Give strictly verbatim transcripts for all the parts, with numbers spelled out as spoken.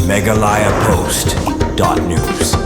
Meghalaya Post dot news.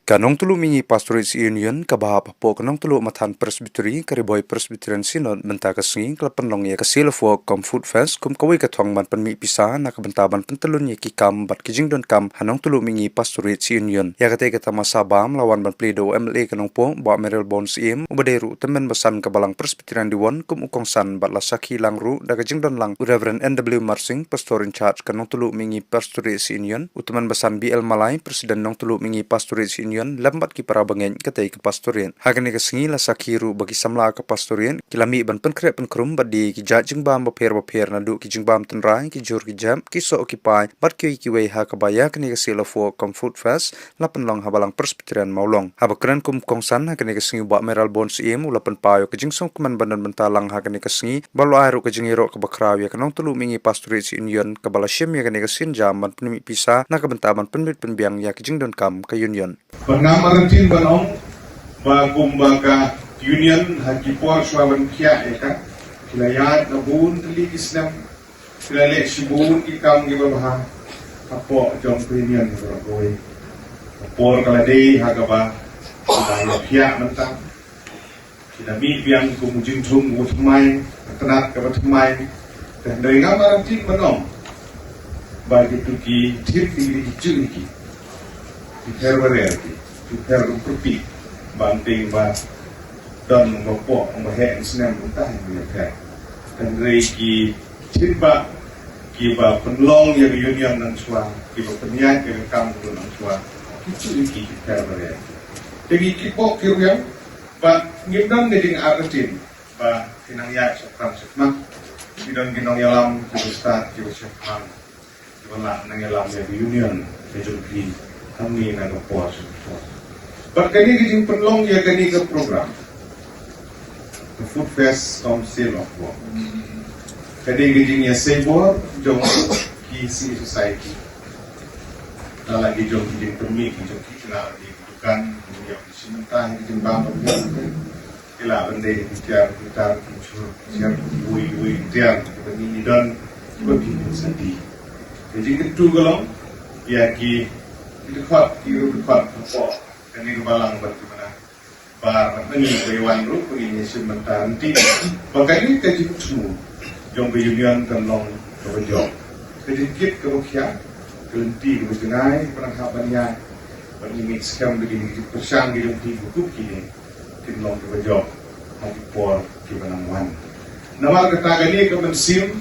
Ka Nongtuluh Mihngi Pastorate Union kaba hap hapoh ka Nongtuluh Mathan Presbytery, ka Ri Bhoi Presbyterian Synod, mynta ka sngi ka la pynlong ïa ka Seal of Work cum Food Fest kum kawei ka thong ban pynmih pisa na ka bynta ban pyntyllun ïa ki kam bad ki jingdonkam ha Nongtuluh Mihngi Pastorate Union. Ïa katei ka tamasa bam la wan ban plie da u M L A ka Nongpoh, Bah Mayralborn Syiem, uba dei ruh u tymmen basan ka Balang Presbyterian Dewan kum u kongsan, bad la sakhi lang ruh da ka jingdon lang u Reverend N W Marsing, Pastor in Charge ka Nongtuluh Mihngi Pastorate Union, u tymmen basan B L Malai, President Nongtuluh Mihngi Pastorate Union, lem bad ki para bangeit katei ka pastorate. Ha kane ka sngi la sakhi ruh ba ki samla ka pastorate ki la mih ban pynkhreh pynkhrum bad die ki jait jingbam bapher bapher, naduh ki jingbam tynrai, ki jhur ki jep, ki soh ki pai bad kiwei kiwei, ha kaba ïa kane ka Seal of Work cum Food Fest la pynlong ha Balang Presbyterian Mawlong. Haba kren kum u kongsan ha kane ka sngi, u Bah Mayralborn Syiem u la pynpaw ïa ka jingsngewkmen ban don bynta lang ha kane ka sngi, bad u la ai ruh ka jingïaroh kaba khraw ïa ka Nongtuluh Mihngi Pastorate Union kaba la shim ïa kane ka sienjam ban pynmih pisa na ka bynta ban pynbit pynbiang ïa ka jingdonkam ka Union. Bad ngam artatien ban ong ba kumba ka Union ha ki por shuwa ban khiah ïa ka, ki la ïaid na bun tylli ki snem, ki la leh shibun ki kam kiba bha hapoh jong ka Union baroh kawei. Ka por ka la dei ha kaba ki la ïa khiah mynta. Ki la mih biang kum u jingthung uba thymmai, ka tnat kaba thymmai. Te hynrei ngam artatien ban ong ba kito ki thied ki, ki jur ki, ki pher barer ki, ki pher ruh pyrthei, ban tieng ba don ba poh, ba heh snem, mynta hi ïa pher. Te hynrei ki thied ba kiba pynlong ïa ka Union nang shuwa, kiba pynïaid ïa ka kam ka nang shuwa, ki jur ki, ki pher barer. Te ki, ki poh ki rwiang, bad ngim don ka jingartatien ba ki nang ïaid shaphrang shakhmat. Ki don ki nongïalam kiba stad, kiba shaphrang, kiba lah nang ïalam ïa ka Union ka jong phi hangne na ka por sha ka por. Bad kane ka jingpynlong ïa kane ka program, ka Food Fest cum Seal of Work, ka dei ka jingïaseng bor jong ki civil society. Lada ki jong ki jingpynmih, ki jong ki, ki lah ban dei ki dukan, ki jong ki shynta, ki jingbam, ki lah ban dei ki tiar, ki tar, ki jhur, ki tiar, ki wei, wei, ki tiar, kiba ngi don, kiba ngi don sati. Ka jingkyntu ka long ïa ki, ki dkhot, ki ruh dkhot hapoh kane ka balang bad kiba na bar bad ngi ba ïa wan ruh, ba ngi ïa shim bynta ryntih ba kane ka jingthmu jong ka Union kan long kaba jop. Ka jingkit kaba khia, ka lynti kaba jngai kaba nang hap ban ïaid, bad ngi ngeit skhem ba kine ki jingpyrshang ki jong phi bakum kine kin long kaba jop ha ki por kiba nang wan. Namar kata kane ka mynsiem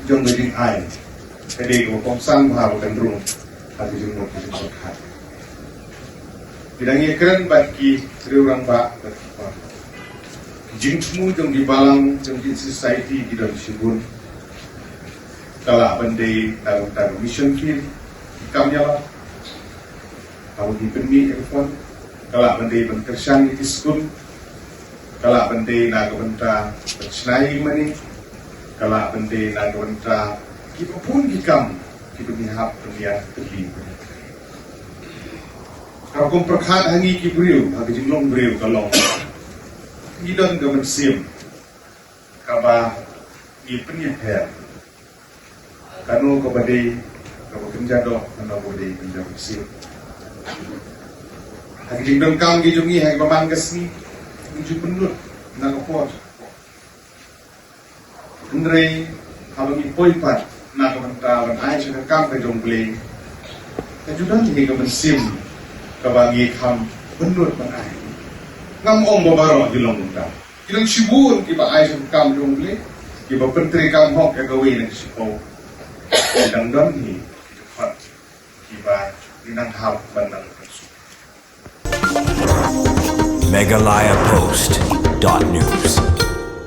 jong ka jingai ka dei kaba kongsan bha ba kan rung ha ka jingmut ka jingpyrkhat. Ki dang ïakren bad ki riew rangbah bad ki paralok. Ki jingthmu jong ki balang, jong ki society ki don shibun. Ka lah ban dei na ka bynta ka mission field, ki kam ïalam, haba ki pynmih ïa ka fund. Ka lah ban dei ban kyrshan ïa ki skul. Ka lah ban dei na ka bynta ban shna ïa ki mane. Ka lah ban dei na ka bynta kiba bun ki kam kiba ngi hap ban ïa tylli. Ka rukom pyrkhat ha ngi ki briew, ha ka jinglong briew ka long, ngi don ka mynsiem kaba ngi pynïapher. Kano kaba dei kaba kynja doh, kano kaba dei kynja mynsiem. Ha ki jingdonkam ki jong ngi ha kaba man ka sngi, ngi ju pynlut na ka por. Hynrei haba ngi poi pat na ka bynta ban ai sha ka kam ka jong U Blei, ka ju don hi ka mynsiem kaba ngi kham pynlut ban ai. Ngam ong ba baroh ki long kumta. Ki don shibun kiba ai sha ka kam jong U Blei, kiba pyntreikam hok ïa kawei na ka shiphew. Ki dang don hi ki dkhot kiba ngi nang hap ban nang pynsuk. Meghalaya Post dot news.